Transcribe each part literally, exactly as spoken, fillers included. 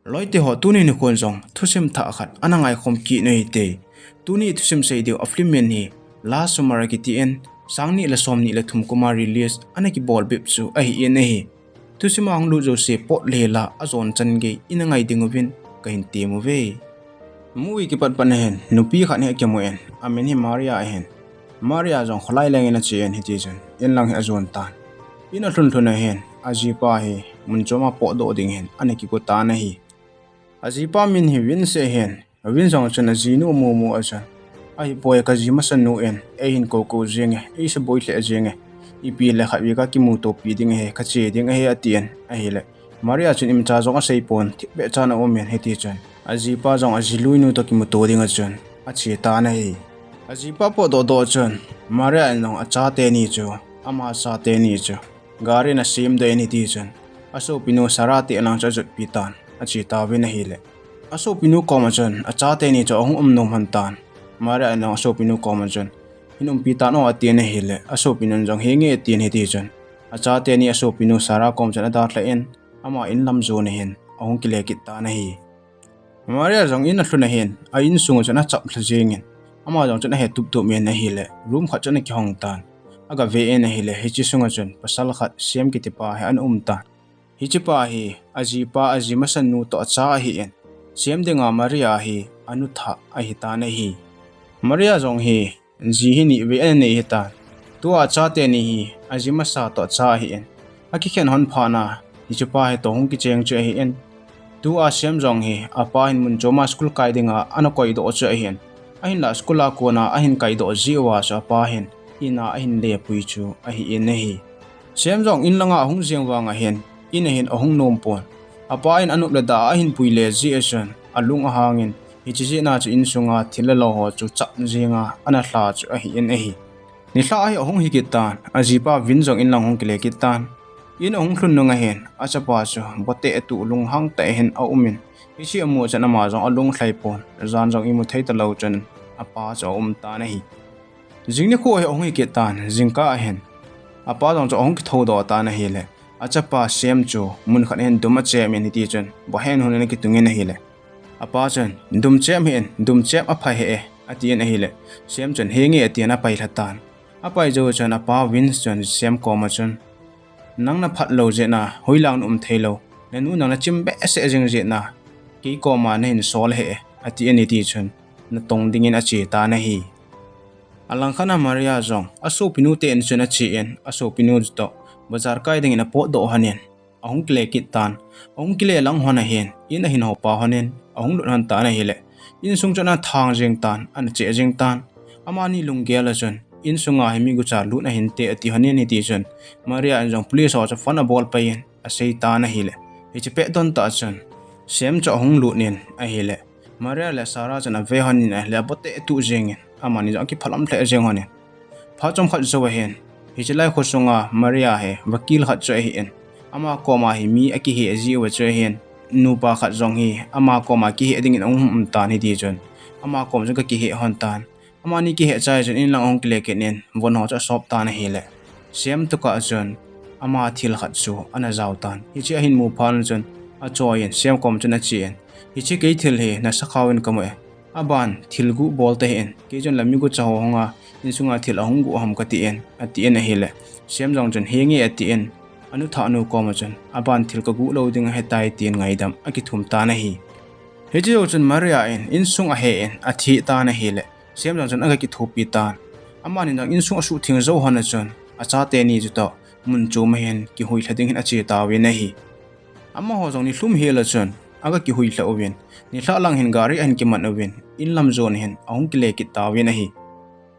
Loite ho, tuni nikho jong thusim thah khat ana ngaikhom kit u hite. Tuni thusim sei diu a film min hi Last Summer kiti in, sang ni le som ni le thum kum a release ana kibol bep chu ahi in ahi. Thusim a hung lut jouse pot le la ajon chan gei ina ngai ding uvin kahin tem uve. Movie kipat pat na hin nupi khat hi akimu in, amin hi Maria ahin. Maria jong kholai leng in ache in hiti chun, in lang hi ajon tan. In alhun lhun a hin, ajipa hi mun chom a potdoh ding hin ana kigo tan ahi. Ajipa min hi Vince ahin, Vince jong chun ajinu amu mu a chun, ahipoi, kaji masanu in eihin kou kou jing e, eisuboi lheh jing e, ipi le khatvei kakimuto pi ding ahi, kache ding ahi, atin ahile, Maria chun imacha jong asei pon, thipbeh chan aum in hiti chun, ajipa jong ajiluinu toh kimuto ding a chun ache tan ahi. Ajipa potdoh doh chun, Maria in jong achate ni chu, ama chate ni chu, gari in asem doh in hiti chun, asopinu Sarah te lang chu ajotpi tan, ache tauvin ahile, asopinu koma chun achate ni chu ahung um nom lhon tan. Maria in jong asopinu koma chun, hin umpi tan o, atin ahile, asopinun jong henge atin hiti chun, achate ni asopinu Sarah kom chun adalha in, ama in lam jon a hin ahung kile kit tan ahi. Maria jong in alhun a hin, a insung a chun achap lha jeng in, ama jong chun ahe tup tup in ahile, room khat chun akihong tan. Aga ve in ahile, hiche sunga chun pasal khat Sam kitipa hi ana um tan. Hichepa hi ajipa, aji masanu toh acha ahi in, Sam dinga Maria hi anu thah ahi tan ahi. Maria jong hi ji hi nivei ana nei ahitan. Tua achate ni hi aji masa toh acha ahi in, akikhen lhon phat na, hichepa hi toh hung kicheng chu ahi in. Tua Sam jong hi apa hin mun chom a school kai dinga ana koidoh chu ahi in, ahinla school a kona ahin kaidoh jeh uva chu apa hin in a ahin lepui chu ahi in ahi. Sam jong in langa ahung jeng vang a hin, in a hin ahung nom pon. Apa in anop le dah a ahin pui le jeh a chun alung ahang in, hiche jeh a chu insunga thil le lo ho chu chap jeng a ana lha chu ahi in ahi. Nilhah hi ahung hi kit tan, ajipa Vince jong in lang hung kile kit tan. In ahung lhun nung a hin, achapa chu boteh tuh lunghang tah a hin aum in, hiche amu chun ama jong alung lhai pon, jan jong imu thei talou chun apa chu aum tan ahi. Jing nikho hi ahung hi kit tan, jingkah a hin apa jong chu ahung kithou doh tan ahile, achapa Sam chu mun khat a hin dum achem in hiti chun, bohen hun in akitung in ahile, apa chun, dum chem hih in, dum chem aphai hih e, atin ahile, Sam chun, henge, atin apai lha tan. Apai jou chun apa Vince chun Sam koma chun, nang naphat lou jeh a hoilang naum thei lou, nanu nang nachim behseh jing jeh a kei koma nahin sol hih e, atin hiti chun, natong dingin ache tan ahi. Alangkhat a Maria jong asopinu te in chun ache in, asopinu toh bazar kai dingin apotdoh lhon in, ahung kile kit tan. Ahung kile lang lhon a hin, in ahin hopa lhon in, ahung lut lhon tan ahile, insung chun ana thang jeng tan, ana cheh jeng tan. Amani lunggel a chun, insunga hi migucha lut ahinte, ati lhon in hiti chun, Maria in jong police ho chu phone abol pai in asei tan ahile, hiche pet don tah chun Sam chu ahung lut in ahile, Maria le Sarah chun ave lhon in ahile, aboteh tuh jeng in, amani jong akiphalam lheh jeng lhon in. Phat chomkhat jou a hin, hiche lai kho sunga Maria hi vakil khat chu ahi in, ama koma hi mi akiheh jeh uva chu ahi in, nupa khat jong hi ama koma kiheh dingin ahung um tan hiti chun, ama kom chun aga kiheh lhon tan. Amani kiheh chai chun in lang ahung kile kit in, von ho chu asop tan ahile, Sam toh kah chun ama thil khat chu ana jao tan. Hiche ahin mu phat chun achoi in Sam kom chun ache in, hiche kei thil hi nasakhao in kamu e, aban thil guh bol tahih in, kei chun la migucha ho hung a insunga thil ahung guh ham kati in, ati in ahile, Sam jong chun, henge, ati in, anu thahnu koma chun, aban thil kaguh lou ding ahitai, tin ngaidam akithum tan ahi. Hiche jou chun Maria in insung ahe in atheh tan ahile, Sam jong chun aga kithopi tan. Amani jong insung asuhtheng jou lhon a chun, achate ni chutoh mun chom a hin kihuilha ding hin ache tauvin ahi. Amaho jong nilhum hel a chun aga kihuilha uvin, nilhah lang hin gari ahin kiman uvin, in lam jon hin ahung kile kit tauvin ahi.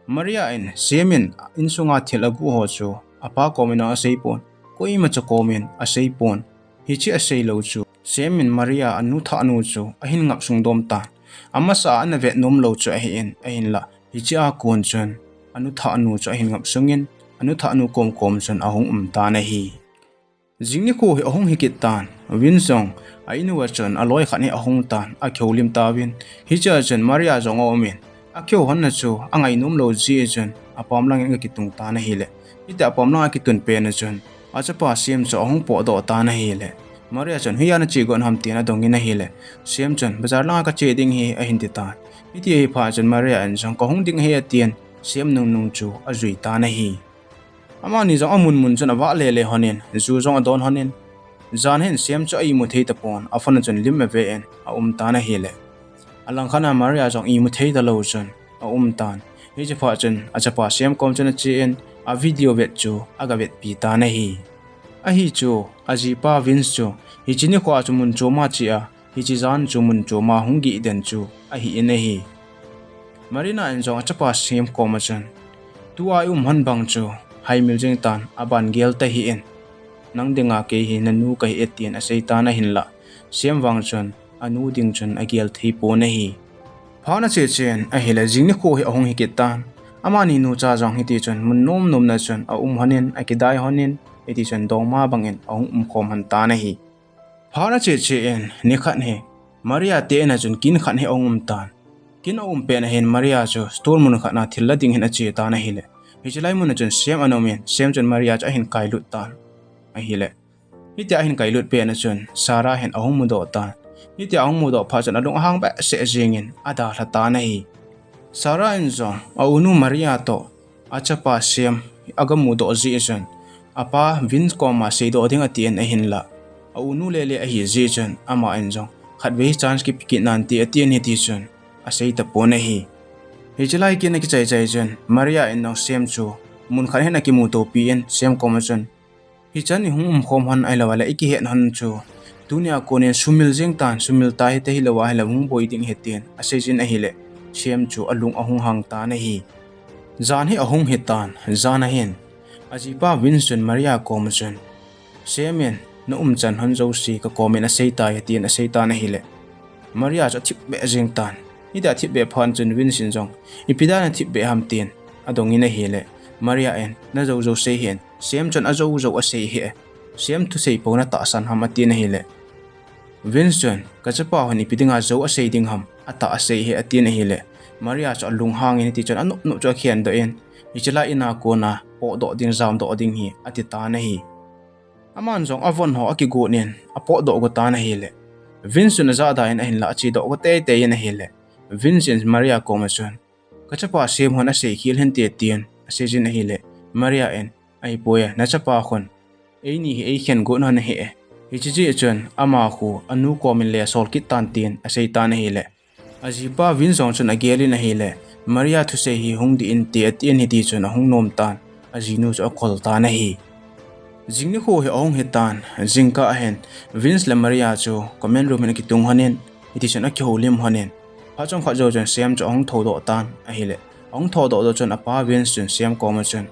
Maria in Sam in insunga thil aguh ho chu apa kom in asei pon, koimacha kom in asei pon. Hiche asei lou chu Sam in Maria anu thahnu chu ahin ngap sung dom tan. Amasa a ana vet nom lou chu ahi in, ahinla hiche a kon chun anu thahnu chu ahin ngap sung in, anu thahnu kom kom chun ahung um tan ahi. Jing nikho hi ahung hi kit tan, Vince jong a in uva chun aloi khat hi ahung tan, akihoulim tauvin. Hiche a chun Maria jong aum in, akihou lhon na chu angainom lou jeh a chun apam lang in aga kitung tan ahile, hitia apam lang akitun pen a chun achapa Sam chu ahung potdoh tan ahile, Maria chun, "Hoiya nache got ham?" tin adong in ahile, Sam chun, "Bazar langa kache ding ahi," ahin ti tan. Hiti ahi phat chun Maria in jong, "Kahung ding ahi," atin, Sam nungnung chu ajui tan ahi. Amani jong amun mun chun avah lele lhon in, ju jong adon lhon in, jan hin Sam chu a imu thei tapon, a phone a chun lim ave in aum tan ahile. Alangkhat a Maria jong imu thei talou chun aum tan. Hiche phat chun achapa Sam kom chun ache in, a video vet chu aga vetpi tan ahi. Ahi chu, ajipa Vince chu, hiche nikho a chu mun chom a che a, hiche jan chu mun chom a hung gih den chu ahi in ahi. Marina in jong achapa Sam kom a chun, "Tua i um lhon bang chu haimil jing tan, aban gel tahih in, nang dinga kei hi nanu kahi e," tin asei tan ahinlah, Sam vang chun anu ding chun agel thei pon ahi. Phat ache chen ahile, jing nikho hi ahung hi kit tan. Amani nucha jong hiti chun mun nom nom na chun aum lhon in, akidai lhon in, hiti chun dongma bangin ahung um khom lhon tan ahi. Phat ache chen, nikhat hi Maria te in a chun kin khat hi ahung um tan. Kin aum pet na hin Maria chu store mun khat na thil la ding hin ache tan ahile, hiche lai mun a chun Sam ana um in, Sam chun Maria chu ahin kailut tan ahile, hitia ahin kailut pet na chun Sarah hin ahung mudoh tan. Hitia ahung mudoh phat chun alung ahang behseh jing in adalha tan ahi. Sarah in jong a unu Maria toh achapa Sam aga mudoh jeh chun, apa Vince kom a seidoh ding atin ahinlah, a unu lele ahi jeh chun, ama in jong khatvei chance kipe kit nante atin, hiti chun asei tapon ahi. Hiche lai kin akichai chai chun Maria in jong Sam chu mun khat hin akimutopi in, Sam kom a chun, "Hichan i hung um khom lhon ahilou le i kihet lhon chu, tunia kon in sumil jing tan, sumil ta hite, hilou ahile hung boi ding ahi," tin asei jin ahile, Sam chu alung ahung hang tan ahi. Jan hi ahung hi tan, jan a hin ajipa Vince chun Maria kom a chun, "Sam in na umchan lhon jouse ka kom in asei tai," tin asei tan ahile, Maria chu athip beh jing tan. Hitia athip beh phat chun Vince in jong, "Ipi dia nathip beh ham?" tin adong in ahile, Maria in, "Na jou jou sei hih in, Sam chun ajou jou asei hih e. Sam thusei pou natahsan ham?" atin ahile, Vince chun, "Kachapa hon ipi dinga jou asei ding ham, atah asei hih e," atin ahile, Maria chu alunghang in, hiti chun anop nop chu akhen doh in, "Hiche lai in a kon a potdoh ding, jamdoh ding hi," ati tan ahi. Aman jong avon ho akigot in apotdoh go tan ahile, Vince chun ajahda in ahinlah, achedoh go teitei in ahile, Vince in Maria kom a chun, "Kachapa Sam hon asei khel hinte," tin asei jin ahile, Maria in, "Ahipoi, nachapa khun eini hi eikhen got lhon ahi e. Hiche jeh chun ama khu anu kom in le asol kit tan," tin asei tan ahile, ajipa Vince jong chun agel in ahile, "Maria thusei hi hung dih inte," atin, hiti chun ahung nom tan, ajinu chu akhol tan ahi. Jing nikho hi ahung hi tan, jingkah a hin Vince le Maria chu common room in akitung lhon in, hiti chun akihoulim lhon in, phat chomkhat jou chun Sam chu ahung thoudoh tan ahile, ahung thoudoh doh chun apa Vince chun Sam kom a chun,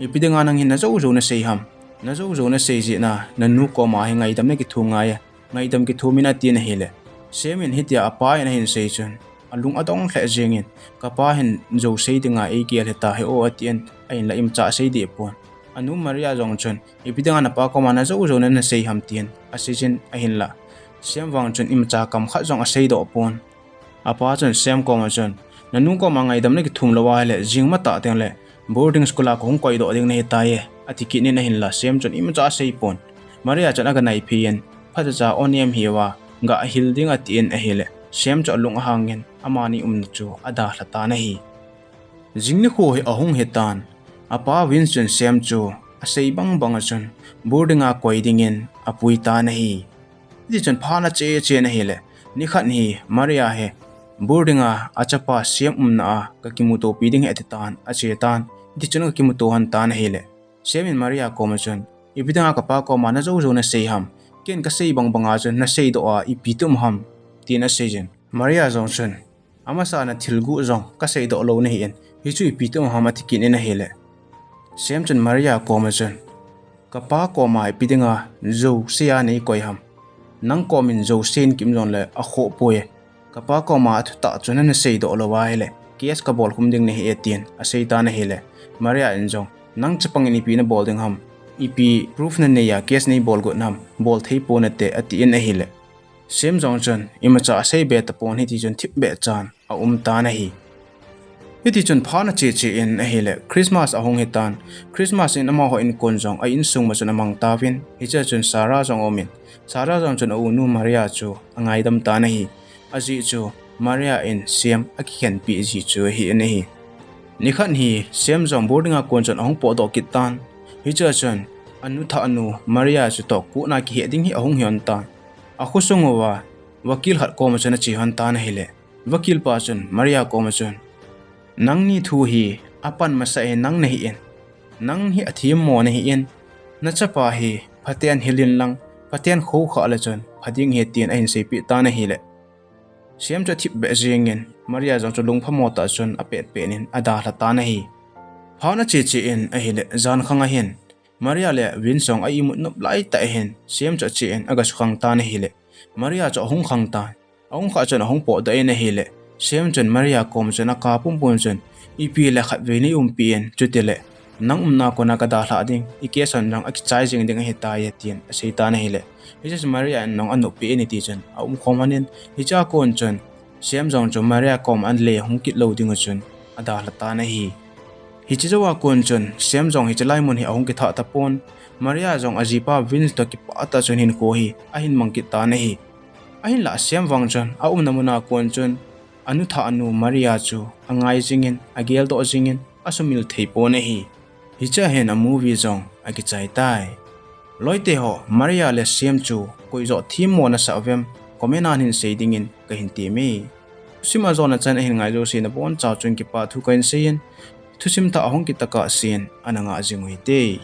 "Ipi dinga nang hin najou jou nasei ham? Najou jou nasei jeh in nanu kom a hi ngaidam nakithum ngai e, ngaidam kithum in," atin ahile, Sam in hitia apa in ahin sei chun alung adong lheh jeng in, "Kapa hin jou sei dinga eigel hita hi o," atin, ahinlah imacha asei deh pon. Anu Maria jong chun, "Ipi dinga napa kom a najou jou nasei ham?" tin asei jin ahinlah, Sam vang chun imacha kam khat jong asei doh pon. Apa chun Sam kom a chun, "Nanu kom a ngaidam nakithum lou ahile, jing matah teng le boarding school a kahung koidoh ding nahi tai e," ati kit in ahinlah, Sam chun imacha asei pon. Maria chun aga naiphei in, "Phatecha o nem hiuva, gah hil ding," atin ahile, Sam chu alung ahang in amani umna chu adalha tan ahi. Jing nikho hi ahung hi tan, apa Vince chun Sam chu asei bang bang a chun boarding a koi ding in apui tan ahi. Hiti chun phat ache chen ahile, nikhat hi Maria hi boarding a achapa Sam umna a kakimutopi ding ahi ati tan, ache tan. Hiti chun kakimuto lhon tan ahile, Sam in Maria kom a chun, "Ipi dinga kapa kom a najou jou nasei ham? Ken kasei bang bang a chun nasei doh a ipi ti um ham?" tin asei jin. Maria jong chun, "Amasa na thil guh jong kasei doh lou nahi in, hichu ipi ti um ham?" ati kit in ahile, Sam chun Maria kom a chun, "Kapa kom a ipi dinga jou sei a neikoi ham? Nang kom in jou sei in kim jong le akhoh poi. Kapa kom a athutah chu nana sei doh lou ahile, case kabol khum ding nahi e," tin asei tan ahile, Maria in jong, "Nang chapang in ipi nabol ding ham? Ipi proof nanei a case neibol got nam? Bol thei pon nate," ati in ahile, Sam jong chun imacha asei be tapon, hiti chun thip beh chan aum tan ahi. Hiti chun phat ache che in ahile, Christmas ahung hi tan. Christmas in amaho in kon jong a insung ma chun amang tauvin, hiche chun Sarah jong aum in, Sarah jong chun a unu Maria chu angaidam tan ahi. Ajeh chu Maria in Sam akikhenpi ji chu ahi in ahi. Nikhat hi Sam jong boarding a kon chun ahung potdoh kit tan. Hichea chun anu thah nu Maria chu toh court a kihe ding hi ahung hi lhon tan. Akhosung uva vakil khat koma chun ache lhon tan ahile, vakil pa chun Maria koma chun, nangni thu hi apan masa hi nang nahi in, nang hi athemmo nahi in, nachapa hi phaten hil in lang, phaten khoukhah le chun pha ding ahi, tin ahin seipeh tan ahile, Sam chu athip beh jengin, Maria jong chu lungphamo tah chun apetpet in adalha tan ahi. Phat ache che in ahile, jankhang ahin Maria le Vince jong a imut nop laitah ahin, Sam chu ache in aga sukhang tan ahile, Maria chu ahung khang tan. Ahung khah chun ahung potdoh in ahile, Sam chun Maria kom chun aka pumpum chun, ipi le khatvei neiumpi in, chutile nang umna kona kadalhah ding, i case hon jong akichai jeng ding ahitai, tin asei tan ahile, hiche chu Maria in jong anoppeh in ati chun aumkhom lhon in, hichea kon chun Sam jong chu Maria kom ale hung kit lou dingu chun adalha tan ahi. Hiche jouva kon chun Sam jong hiche lai mun hi ahung kithah tapon, Maria jong ajipa Vince toh kipah tah chun hinkho hi ahin mang kit tan ahi. Ahinlah Sam vang chun aumna muna kon chun anu thah nu Maria chu angai jingin, ageldoh jingin, asumil thei pon ahi. Hichea hin a movie jong akichai tai. Loite ho, Maria le Sam chu koi joh themmo nasah uvem, comment a hin sei dingin kahin temme. Thusim ajona chan ahin ngai jouse nabonchauva chun kipa thu kahin seiyin, thusim thah ahung kit tokah sen ana ngah jing uhite.